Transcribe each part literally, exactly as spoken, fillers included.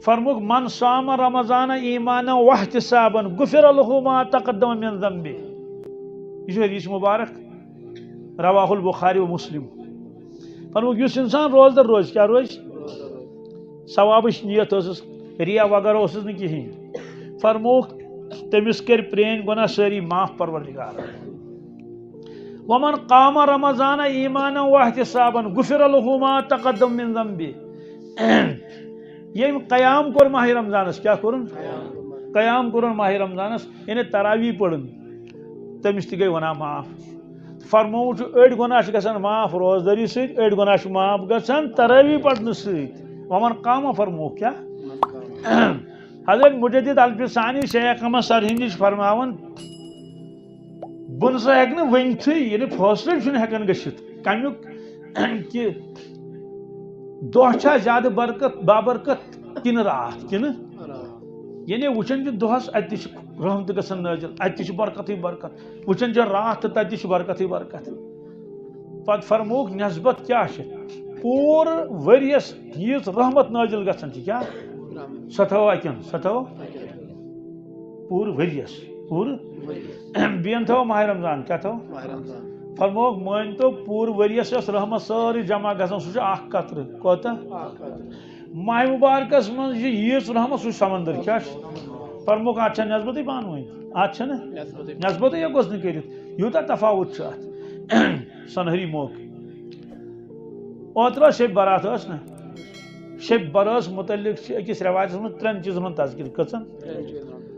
فرموک، "من صام رمضان ایمانا واحتسابا غفر له ما تقدم من ذنبه۔" یہ چھُ حدیث مبارک، رواه البخاری و مسلم۔ فرموک، یُس انسان روزدر روزِ، کیٛاہ روزِ؟ ثوابٕچ نیت ٲسٕس، ریا وغیرہ اوسُس نہٕ کِہیٖنۍ۔ فرموک، تٔمِس کٔرۍ پرٛٲنۍ گۄناہ سٲری معاف پروردگار۔ "ومن قام رمضان ایمانا واحتسابا غفر له ما تقدم من ذنبه۔" ییٚمۍ قیام کوٚر ماہِ رمضانس، کیٛاہ کوٚرُن؟ قیام کوٚرُن ماہِ رمضانس، یعنی تراویح پٔرٕن، تٔمِس تہِ گٔے گۄناہ معاف۔ فرمومُت چھُ، أڑۍ گۄناہ چھِ گژھان معاف روزدٲری سۭتۍ، أڑۍ گۄناہ چھِ معاف گژھان تراویح پرنہٕ سۭتۍ۔ ومن قام فرموک کیٛاہ؟ حضرت مجدد الفسانی شیخ احمد سرہندی چھِ فرماوان، بہٕ نہ سا ہیٚکہٕ نہٕ ؤنتھٕے، یعنی فٲصلے چھُنہٕ ہیٚکان گٔژھِتھ کمیُک کہِ دۄہ چھا زیادٕ برکت، بابرکت کِنہٕ راتھ کِنہٕ؟ یعنی وٕچھان چھِ دۄہس، اَتہِ تہِ چھِ رحمتہٕ گژھان نٲزِل، اَتہِ تہِ چھِ برکتٕے برکت، وٕچھان چھِ راتھ تہٕ تَتہِ تہِ چھِ برکتٕے برکت۔ پتہٕ فرمووُکھ نسبت کیٛاہ چھِ؟ پوٗرٕ ؤریَس ییٖژ رحمت نٲزِل گژھان چھِ، کیٛاہ؟ سۄ تھاوو اَتٮ۪ن، سۄ تھاوو پوٗرٕ ؤریَس، پوٗرٕ بیٚیَن تھاوو ماہِ رمضان، کیٛاہ تھاوو؟ ماہِ رمضان۔ فرمووُکھ، مٲنۍ تو پوٗرٕ ؤریَس یۄس رحمت سٲرٕے جمع گژھان، سُہ چھُ اَکھ قطرٕ۔ کوتاہ؟ اَکھ قطرٕ۔ ماہِ مُبارکَس منٛز یہِ ییٖژ رحمت، سُہ چھُ سمندر۔ کیٛاہ چھُ؟ فرمووُکھ، اَتھ چھا نسبتٕے پانہٕ ؤنۍ؟ اَتھ چھَنہٕ؟ نسبتٕے۔ نسبتٕے ہٮ۪کوس نہٕ کٔرِتھ۔ یوٗتاہ تفاوُت چھُ اَتھ۔ سۄنہری موقعہٕ۔ اوترٕ ٲس شب برات، ٲس نہ؟ شب برٲژ متعلق چھِ أکِس رٮ۪وایتَس منٛز ترٛٮ۪ن چیٖزَن ہُنٛد تذکرٕ۔ کٔژَن؟ ترٛٮ۪ن چیٖزَن ہُنٛد۔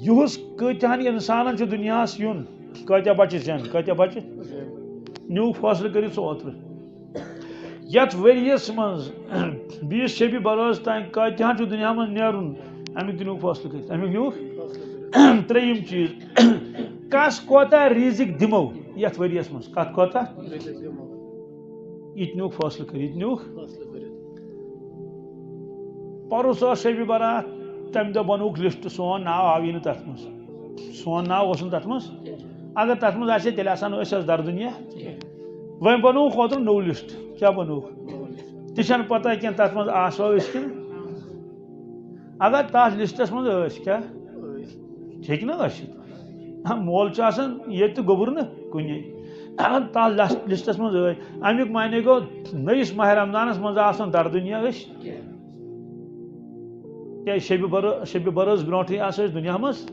یُہُس کۭتیٛاہَن اِنسانَن چھُ دُنیاہَس یُن، کۭتیٛاہ بَچہِ زٮ۪ن، کۭتیٛاہ بَچہِ؟ زٮ۪ن۔ نیوٗکھ فٲصلہٕ کٔرِتھ سُہ اوترٕ۔ یَتھ ؤریَس منٛز بیٚیِس شبِ برٲژ تام کۭتیٛاہَن چھُ دُنیا منٛز نیرُن، اَمیُک تہِ نیوٗکھ فٲصلہٕ کٔرِتھ۔ اَمیُک نیوٗکھ؟ ترٛیٚیِم چیٖز، کَس کوتاہ رِزِق دِمو یَتھ ؤریَس منٛز؟ کَتھ کوتاہ؟ یہِ تہِ نیوٗکھ فٲصلہٕ کٔرِتھ، یہِ تہِ نیوٗکھ۔ پَرُس ٲس شبِ برات، تَمہِ دۄہ بَنووُکھ لِسٹ، سون ناو آوٕے نہٕ تَتھ منٛز، سون ناو اوس نہٕ تَتھ منٛز۔ اگر تَتھ منٛز آسہِ ہے، تیٚلہِ آسہٕ ہا نہٕ أسۍ آز دَرٕ دُنیا۔ وۄنۍ بَنووُکھ اوترٕ نوٚو لِسٹ۔ کیٛاہ بَنووُکھ؟ تہِ چھَنہٕ پَتہ کینٛہہ، تَتھ منٛز آسوا أسۍ کِنہٕ؟ اگر تَتھ لِسٹَس منٛز ٲسۍ، کیٛاہ؟ ہیٚکہِ نہ ٲسِتھ۔ ہاں، مول چھُ آسان ییٚتہِ تہٕ گوٚبُر نہٕ کُنے۔ اگر تَتھ لَس-، لِسٹَس منٛز ٲسۍ، اَمیُک معنی گوٚو نٔیِس ماہِ رمضانَس منٛز آسان دَرٕ دُنیا أسۍ۔ کیٛازِ شبِ بر-، شبِ برٲژ برونٛٹھٕے آسو أسۍ دُنیا منٛز۔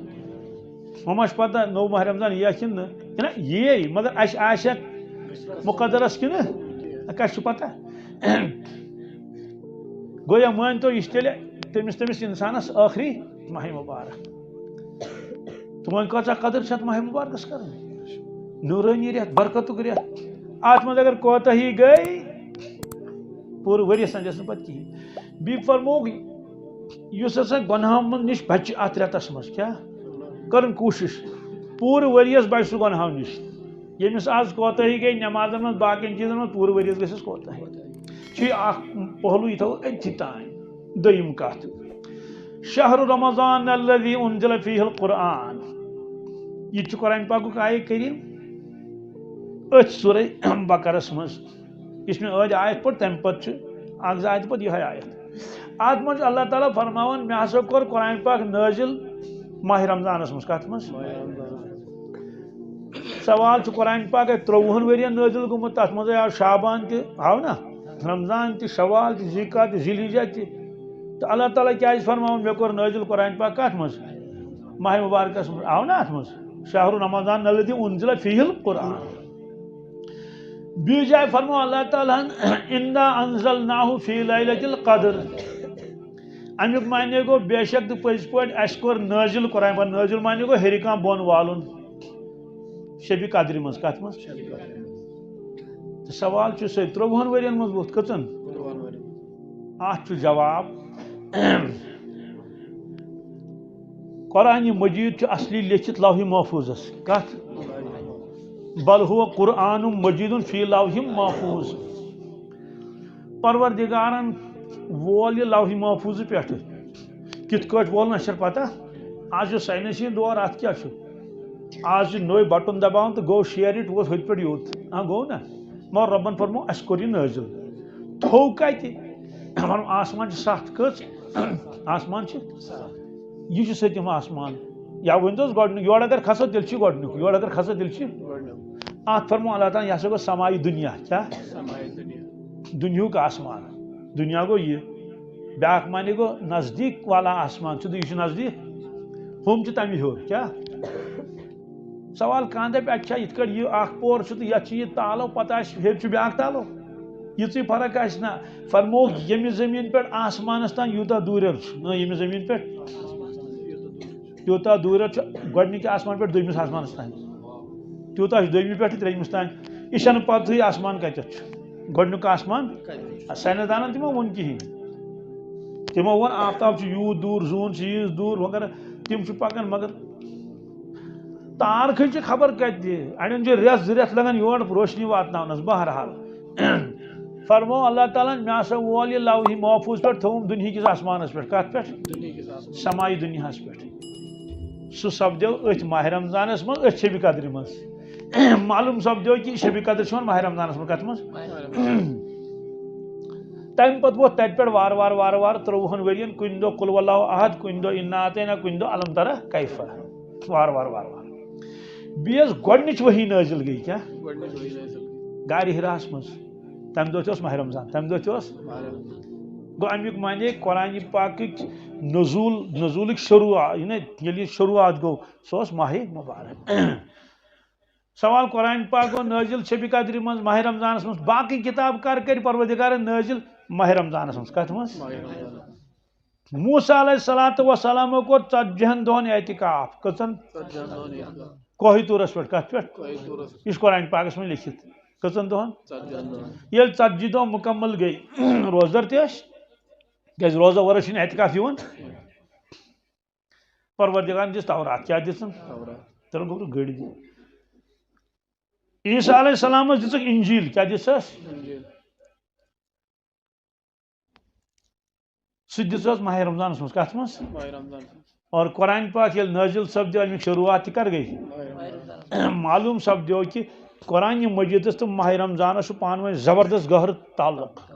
وۄنۍ ما چھِ پَتہ نوٚو ماہِ رمضان یِیا کِنہٕ نہٕ؟ کِنہٕ یِیے، مگر اَسہِ آسہِ مُقدرَس کِنہٕ؟ کَس چھُ پَتہ؟ گویا مٲنۍ تو، یہِ چھِ تیٚلہِ تٔمِس، تٔمِس اِنسانَس ٲخری ماہِ مُبارک۔ تہٕ وۄنۍ کۭژاہ قدٕر چھِ اَتھ ماہِ مُبارکَس کَرٕنۍ؟ نوٗرٲنی رٮ۪تھ، برکتُک رٮ۪تھ۔ اَتھ منٛز اگر کوتاہی گٔے، پوٗرٕ ؤریَس تام گژھِ نہٕ پَتہٕ کِہیٖنۍ۔ بیٚیہِ فرمووُکھ، یُس ہسا گۄناہو منٛز نِش بَچہِ اَتھ رٮ۪تَس منٛز، کیٛاہ؟ کٔرٕن کوٗشِش، پوٗرٕ ؤریَس بَچہِ سُہ گۄناہو نِش۔ ییٚمِس آز کوتاہی گٔے نٮ۪مازَن منٛز، باقیَن چیٖزَن منٛز، پوٗرٕ ؤریَس گژھٮ۪س کوتاہی۔ چھُ یہِ اَکھ پہلو، یہِ تھاوو أتھی تام، دوٚیِم کَتھ۔ شہر رمضان الذي انزل فيه القرآن۔ یہِ تہِ چھُ قرآن پاکُک آیہِ کریم أتھۍ سورہ بقرس منٛز۔ یُس مےٚ أدۍ آیت پٔر، تَمہِ پتہٕ چھُ اکھ زٕ آیتہٕ پتہٕ یِہوٚے آیت۔ اَتھ منٛز چھُ اللہ تعالیٰ فرماوان، مےٚ ہسا کوٚر قرآن پاک نٲزِل ماہِ رمضانس منٛز۔ کَتھ منٛز؟ سوال چھُ، قرآن پاک آسہِ ترٛۆوُہن ؤرین نٲزِل گوٚمُت، تَتھ منٛزٕے آو شعبان تہِ، آو نا؟ رمضان تہِ، شوال تہِ، ذی قعدہ تہِ، ذی الحجہ تہِ۔ تہٕ اللہ تعالیٰ کیٛازِ فرماوُن، مےٚ کوٚر نٲزِل قرآن پاک کَتھ منٛز؟ ماہِ مُبارکَس منٛز۔ آو نا اَتھ منٛز؟ شہر رمضان الذي انزل فيه القرآن۔ بیٚیہِ جایہِ فرموو اللہ تعالیٰ ہن، "انا انزلناه في ليلة القدر۔" اَمیُک معنی گوٚو، بے شک تہٕ پٔزۍ پٲٹھۍ اَسہِ کوٚر نٲزِل قرآن پاک۔ نٲزِل معنی گوٚو، ہیٚرِ کانٛہہ بۄن والُن۔ شبِ قدرِ منٛز، کَتھ منٛز؟ تہٕ سوال چھُ سُے، ترٛۆوُہن ؤرین منٛز ووٚتھ کٔژن؟ اَتھ چھُ جواب، قرآن مجید چھُ اصلی لیٚکھِتھ لوح محفوظس۔ کَتھ؟ بل هو قرآن مجید فی لوح محفوظ۔ پروردگارن وول یہِ لوح محفوظ پٮ۪ٹھٕ۔ کِتھ کٲٹھۍ وول، نہ چھےٚ پتہ۔ آز چھُ ساینسی دور، اَتھ کیٛاہ چھُ؟ آز چھُ نوٚے بٹن دباوان تہٕ گوٚو share it، ووت ہوٚتہِ پٮ۪ٹھ یوٚت۔ ہاں، گوٚو نا؟ مگر رۄبن فرموو، اَسہِ کوٚر یہِ نٲزِل۔ تھوٚو کَتہِ؟ فرمو، آسمان چھِ ستھ، کٔژ؟ آسمان چھِ، یہِ چھُ سٔتِم آسمان۔ یا ؤنۍ توس گۄڈٕنیُک، یورٕ اگر کھسو، تیٚلہِ چھُ گۄڈٕنیُک، یورٕ اگر کھسو، تیٚلہِ چھُ۔ اَتھ فرمو اللہ تعالیٰ، یہِ ہسا گوٚو سماعی دُنیا۔ کیٛاہ؟ دُنیاہُک آسمان۔ دُنیا گوٚو یہِ۔ بیٛاکھ معنی گوٚو نزدیٖک والا آسمان چھُ، یہِ چھُ نزدیٖک۔ ہُم چھِ تَمہِ ہیوٚر۔ کیٛاہ؟ سوال کانٛہہ دَپہِ، اَتہِ چھا یِتھ کٲٹھۍ یہِ اَکھ پور چھُ تہٕ یَتھ چھُ یہِ تالو، پَتہٕ آسہِ ہیٚرِ چھُ بیٛاکھ تالو؟ یِژٕے فرق آسہِ نہ۔ فرمووُکھ، ییٚمہِ زٔمیٖن پٮ۪ٹھ آسمانَس تام یوٗتاہ دوٗرٮ۪ر چھُ، نہ، ییٚمہِ زٔمیٖن پٮ۪ٹھ یوٗتاہ دوٗرٮ۪ر چھُ گۄڈٕنِکہِ آسمان پٮ۪ٹھ دوٚیمِس آسمانَس تام، تیوٗتاہ چھُ دوٚیمہِ پٮ۪ٹھ تہٕ ترٛیٚیمِس تام۔ یہِ چھَنہٕ پَتہٕے آسمان کَتٮ۪تھ چھُ۔ گۄڈٕنیُک آسمان، ساینس دانن تہِ ما ووٚن کِہیٖنۍ۔ تِمو ووٚن آفتاب چھُ یوٗت دوٗر، زوٗن چھُ ییٖژ دوٗر، وغیرہ۔ تِم چھِ پکان، مگر تار کھٔنۍ چھِ خبر کتہِ۔ اڑٮ۪ن چھِ رٮ۪تھ زٕ رٮ۪تھ لگان یور روشنی واتناونس۔ بہرحال، فرموو اللہ تعالیٰ ہن، مےٚ ہسا وول یہِ لوحِ محفوظ پٮ۪ٹھ، تھوٚوُم دُنہِکِس آسمانس پٮ۪ٹھ۔ کتھ پٮ۪ٹھ؟ سماعی دُنیاہس پٮ۪ٹھ۔ سُہ سپدیو أتھۍ ماہِ رمضانس منٛز، أتھۍ شبِ قدرِ منٛز۔ معلوم سپدیو کہِ شبِ قدر چھِ یِوان ماہِ رمضانس منٛز۔ کتھ منٛز؟ تمہِ پتہٕ ووت تتہِ پٮ۪ٹھ وارٕ وارٕ وارٕ وارٕ ترٛۆوُہن ؤرین، کُنہِ دۄہ قل ہو اللہ احد، کُنہِ دۄہ انا اعطینا، کُنہِ دۄہ الم ترہ کیف۔ وارٕ وارٕ وارٕ وارٕ۔ بیٚیہِ یۄس گۄڈٕنِچ وحی نٲزِل گٔے، کیٛاہ؟ گۄڈٕنِچ وحی نٲزِل گٔے۔ غارِ حراہس منٛز۔ تمہِ دۄہ تہِ اوس ماہِ رمضان، تمہِ دۄہ تہِ اوس۔ ماہِ رمضان۔ گوٚو امیُک معنی قرآن پاکٕکۍ نزول، نزولٕکۍ شروع، یعنی ییٚلہِ یہِ شروعات گوٚو، سُہ اوس ماہِ مبارک۔ سوال، قرآن پاک گوٚو نٲزِل شبِ قدرِ منٛز، ماہِ رمضانس منٛز، باقٕے کتاب کر کٔرۍ پروردگارن نٲزِل ماہِ رمضانس منٛز؟ کتھ منٛز؟ ماہِ رمضان۔ موسیٰ علیہ الصلوۃ والسلامو کوٚر ژتجِہن دۄہن اعتکاف۔ کٔژن؟ ژتجِہن دۄہن اعتکاف۔ کوہِ طورس پٮ۪ٹھ۔ کتھ پٮ۪ٹھ؟ کوہِ طورس۔ یہِ چھُ قرآن پاکس منٛز لیکھِتھ۔ کٔژن دۄہن؟ ژتجِہن دۄہن۔ ییٚلہِ ژتجی دۄہ مکمل گٔے، روزدر تہِ ٲسۍ، کیازِ روزدر ورٲے چھُنہٕ اعتکاف یِوان۔ پروردگارن دِژ تورات۔ کیٛاہ دِژٕن؟ تورات۔ تیٚلہِ گوٚبرٕ گٔڑۍ دِنۍ۔ عیسیٰ علیہ السلامس دِژٕکھ انجیل۔ کیٛاہ دِژٕس؟ انجیل۔ سُہ تہِ دِژٕس ماہِ رمضانس منٛز۔ کتھ منٛز؟ ماہِ رمضانس منٛز۔ اور قرآن پاک ییٚلہِ نٲزِل سپدیو، امیُک شروعات تہِ کر گٔے؟ ماہِ رمضان۔ معلوم سپدیو کہِ قرآن مجیدس تہٕ ماہِ رمضانس چھُ پانہٕ ؤنۍ زبردست گہرٕ تعلق۔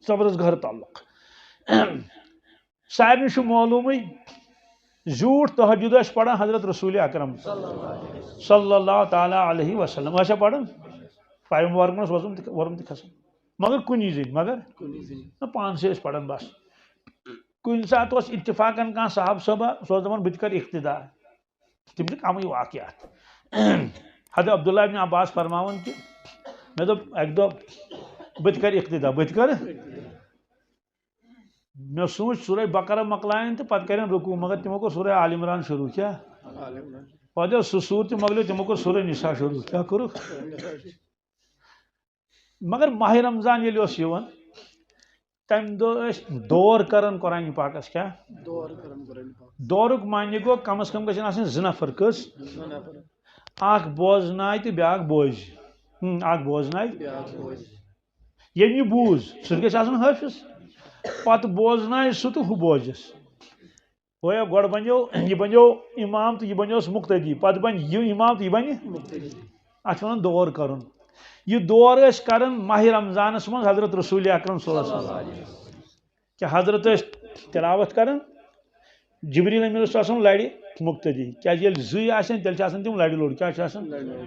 زبردست گہرٕ تعلق۔ سارنٕے چھُ معلومٕے، زیوٗٹھ تہجد ٲسۍ پران حضرت رسول اکرم صلی اللہ تعالیٰ علیہ وسلم۔ ٲسیا پران؟ پیغمبر اوس وۄزُم تہِ، وۄرُم تہِ کھسان۔ مگر کُنی زٔنۍ، مگر کُنی زٔنۍ۔ نہ، پانسٕے ٲسۍ پران بس۔ کُنہِ ساتہٕ اوس اتفاقن کانٛہہ صحابہٕ صٲبہ، سُہ اوس دپان، "بہٕ تہِ کرٕ اقتدا۔" تِم چھِ کمٕے واقعات۔ حضرت عبداللہ ابن عباس فرماوان کہِ مےٚ دوٚپ اکہِ دۄہ، "بہٕ تہِ کرٕ اقتدا، بہٕ تہِ کرٕ۔" مےٚ سوٗنٛچ سورہ بقرہ مۄکلایَن تہٕ پتہٕ کَرن رکوع، مگر تِمو کوٚر سورہ آل عمران شروع۔ کیٛاہ؟ آل عمران۔ پتہٕ ییٚلہِ سُہ سوٗر تہِ مۄکلیو، تِمو کوٚر سورہ نساء شروع۔ کیٛاہ کوٚرُکھ؟ مگر ماہِ رمضان ییٚلہِ اوس یِوان، تَمہِ دۄہ ٲسۍ دور کران قرآن پاکس۔ کیٛاہ؟ دور کران قرآن پاک۔ دورُک معنی گوٚو کم از کم گژھن آسٕنۍ زٕ نفر۔ کٔژ؟ زٕ نفر۔ اکھ بوزناے تہٕ بیٛاکھ بوزِ۔ ہم، اکھ بوزناے۔ بیٛاکھ بوزِ۔ ییٚمۍ یہِ بوٗز، سُہ تہِ گژھِ آسُن حٲفظ۔ پتہٕ بوزنایہِ سُہ تہٕ ہُہ بوزٮ۪س۔ گویا گۄڈٕ بنیو، یہِ بنیو امام تہٕ یہِ بنیوس مقتدی، پتہٕ بنہِ یہِ امام تہٕ یہِ بنہِ مقتدی۔ اتھ چھِ ونان دور کرُن۔ یہِ دور ٲسۍ کران ماہِ رمضانس منٛز حضرت رسول اکرم صلی اللہ علیہ وسلم۔ کہِ حضرت ٲسۍ تلاوت کران، جبریل امین اوس آسان لرِ مقتدی، کیازِ ییٚلہِ زٕے آسن، تیٚلہِ چھِ آسان تِم لرِ لوٚر۔ کیٛاہ چھِ آسان؟ لرِ لوٚر۔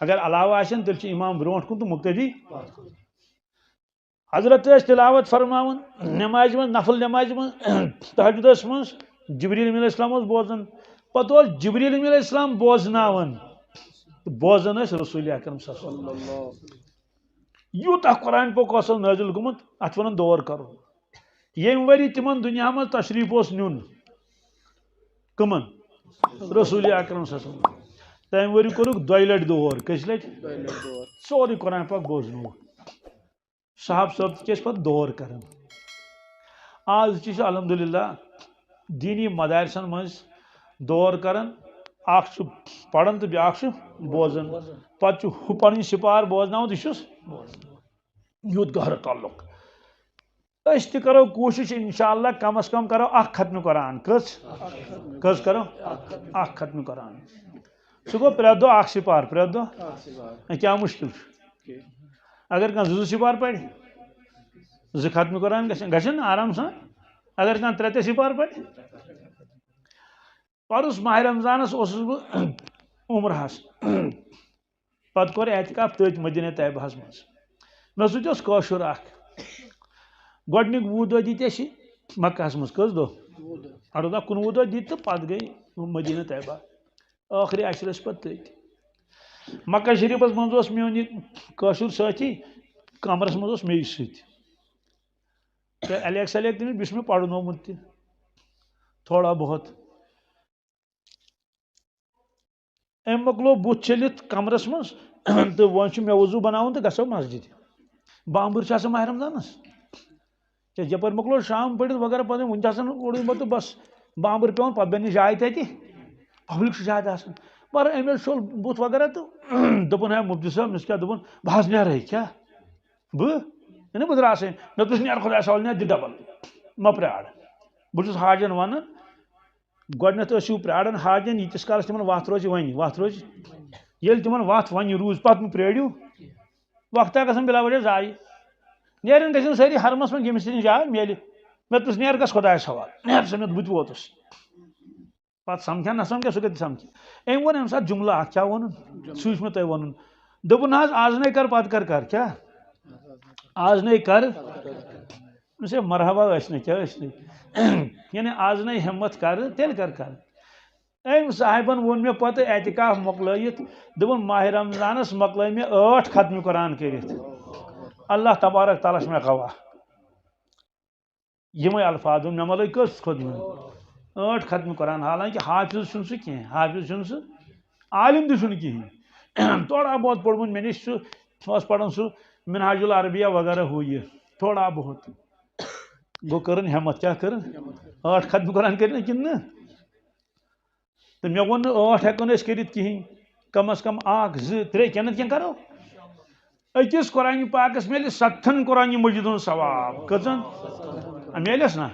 اگر علاوٕ آسن، تیٚلہِ چھِ امام برونٛٹھ کُن تہٕ مقتدی۔ حضرت ٲسۍ تلاوت فرماوان نمازِ منٛز، نفل نمازِ منٛز، تہجدس منٛز، جبریل امین علیہ السلام اوس بوزان۔ پتہٕ اوس جبریل امین علیہ السلام بوزناوان تہٕ بوزان ٲسۍ رسول اکرم صلی اللہ علیہ وسلم۔ یوٗتاہ قرآن پاک اوس نٲزِل گوٚمُت، اتھ ونان دور کرُن۔ ییٚمہِ ؤری تِمن دُنیا منٛز تشریف اوس نیُن، کٕمن؟ رسول اکرم صلی اللہ علیہ وسلم۔ تمہِ ؤری کوٚرُکھ دۄیہِ لٹہِ دور۔ کٔژِ لٹہِ؟ دۄیہِ لٹہِ دور۔ سورُے قرآن پاک بوزنووُکھ۔ صاحب صٲب تہِ چھِ أسۍ پتہٕ دور کران۔ آز تہِ چھِ الحمدللہ دیٖنی مدارسن منٛز دور کران، اکھ چھُ پران تہٕ بیٛاکھ چھُ بوزان۔ پتہٕ چھُ ہُہ پنٕنۍ سِپار بوزناوان تہٕ یہِ چھُس بوزان۔ یُتھ گہرٕ تعلق۔ أسۍ تہِ کرو کوٗشِش، انشاءاللہ کم از کم کرو اکھ ختمِ قرآن۔ کٔژ؟ کٔژ کرو؟ اکھ ختمِ قرآن۔ سُہ گوٚو پرٛٮ۪تھ دۄہ اکھ سِپار، پرٛٮ۪تھ دۄہ۔ اکھ سِپار۔ اے، کیٛاہ مُشکِل چھُ؟ کینٛہہ۔ اگر کانٛہہ زٕ زٕ سِپار پرِ، زٕ ختمہِ قرآن گژھن، گژھن آرام سان۔ اگر کانٛہہ ترٛےٚ تہِ سِپار پرِ۔ پرُس ماہِ رمضانس اوسُس بہٕ عمرہس۔ پتہٕ کوٚر اعتکاف تٔتھۍ مدینہ طیبہس منٛز۔ مےٚ سۭتۍ اوس کٲشُر اکھ۔ گۄڈٕنیُک وُہ دۄہ دِتۍ اَسہِ مکہس منٛز۔ کٔژ دۄہ؟ اَڑٕ دۄہ، کُنوُہ دۄہ دِتۍ تہٕ پتہٕ گٔے مدینہ طیبہ۔ ٲخری عشرس پتہٕ تٔتھۍ۔ مکہ شریفس منٛز اوس میون یہِ کٲشُر سٲتھی، کمرس منٛز اوس مےٚ سۭتۍ۔ تہٕ الیک سلیک تٔمِس بیٚیہِ چھُ مےٚ پرنومُت تہِ تھوڑا بہت۔ أمۍ مۄکلو بُتھ چھٔلِتھ کمرس منٛز تہٕ وۄنۍ چھُ مےٚ وضوٗ بناوُن تہٕ گژھو مسجد۔ بامبر چھِ آسان ماہِ رمضانس۔ ژےٚ یپٲرۍ مۄکلو شام پٔرِتھ وغیرہ پتہٕ وُنہِ چھِ آسان اوٚڑُے مۄکلو تہٕ بس بامبر پٮ۪وان، پتہٕ بنہِ جاے تتہِ، پبلک چھِ زیادٕ آسان۔ مگر أمۍ ییٚلہِ چھوٚل بُتھ وغیرہ تہٕ دوٚپُن، ہے مفتی صٲب، أمِس کیٛاہ؟ دوٚپُن، بہٕ حظ نیرٕ، کیٛاہ؟ بہٕ؟ یعنی بہٕ درٛاسے۔ مےٚ دوٚپُس، نیر خۄدایَس حوالہٕ، نیر، دِ ڈبل، مہ پرٛار۔ بہٕ چھُس حاجن ونان، گۄڈٕنیتھ ٲسِو پرٛاران حاجن، ییٖتِس کالس تِمن وتھ روزِ ونہِ، وتھ روزِ۔ ییٚلہِ تِمن وتھ ونہِ روٗز، پتہٕ مہٕ پرٛٲرِو۔ وقتہ گژھن بلا وجہ ضایع۔ نیرن گژھن سٲری حرمس منٛز، ییٚمِس نِش جاے میلہِ۔ مےٚ دوٚپُس، نیر گژھ خۄدایس حوالہٕ، نیر سا، مےٚ دوٚپ، بہٕ تہِ ووتُس۔ پتہٕ سمکھیا نہ سمکھیا، سُہ کتہِ سمکھِ؟ أمۍ ووٚن امہِ ساتہٕ جملہٕ اکھ، کیٛاہ ووٚنُن؟ سُے چھُ مےٚ تۄہہِ ووٚنُن۔ دوٚپُن، نہ حظ، آز نے کر، پتہٕ کر کر، کیٛاہ؟ آز نے کر۔ مےٚ چھِ مرحبا ٲسۍ نہٕ، کیٛاہ ٲسۍ نہٕ؟ یعنی آز نے ہمت کر، تیٚلہِ کر کر۔ أمۍ صاحبن ووٚن مےٚ پتہٕ اعتکاف مۄکلٲیِتھ، دوٚپُن، ماہِ رمضانس مۄکلٲے مےٚ ٲٹھ ختمہِ قرآن کٔرِتھ۔ اللہ تبارک تعالیٰ چھُ مےٚ گواہ۔ یِمے الفاظ ووٚن مےٚ، مطلب، کٔژ کھوٚت مےٚ؟ ٲٹھ ختمہِ قرآن، حالانکہ حافظ چھُنہٕ سُہ کینٛہہ، حافظ چھُنہٕ سُہ، عالم تہِ چھُنہٕ کِہیٖنۍ۔ تھوڑا بہت پوٚرمُت مےٚ نِش، سُہ اوس پران سُہ منہاج العربیہ وغیرہ ہُہ یہِ، تھوڑا بہت۔ گوٚو کٔرٕن ہمت، کیٛاہ کٔرٕن؟ ٲٹھ ختمہِ قرآن کٔرِنہ کِنہٕ نہٕ؟ تہٕ مےٚ ووٚن نہٕ ٲٹھ ہٮ۪کو نہٕ أسۍ کٔرِتھ کِہیٖنۍ، کم از کم اکھ، زٕ، ترٛےٚ، کینٛہہ نتہٕ کینٛہہ کرو۔ أکِس قرآنِ پاکس میلہِ ستتھن قرآنِ مجیدن ثواب۔ کٔژن؟ آ، میلٮ۪س نا؟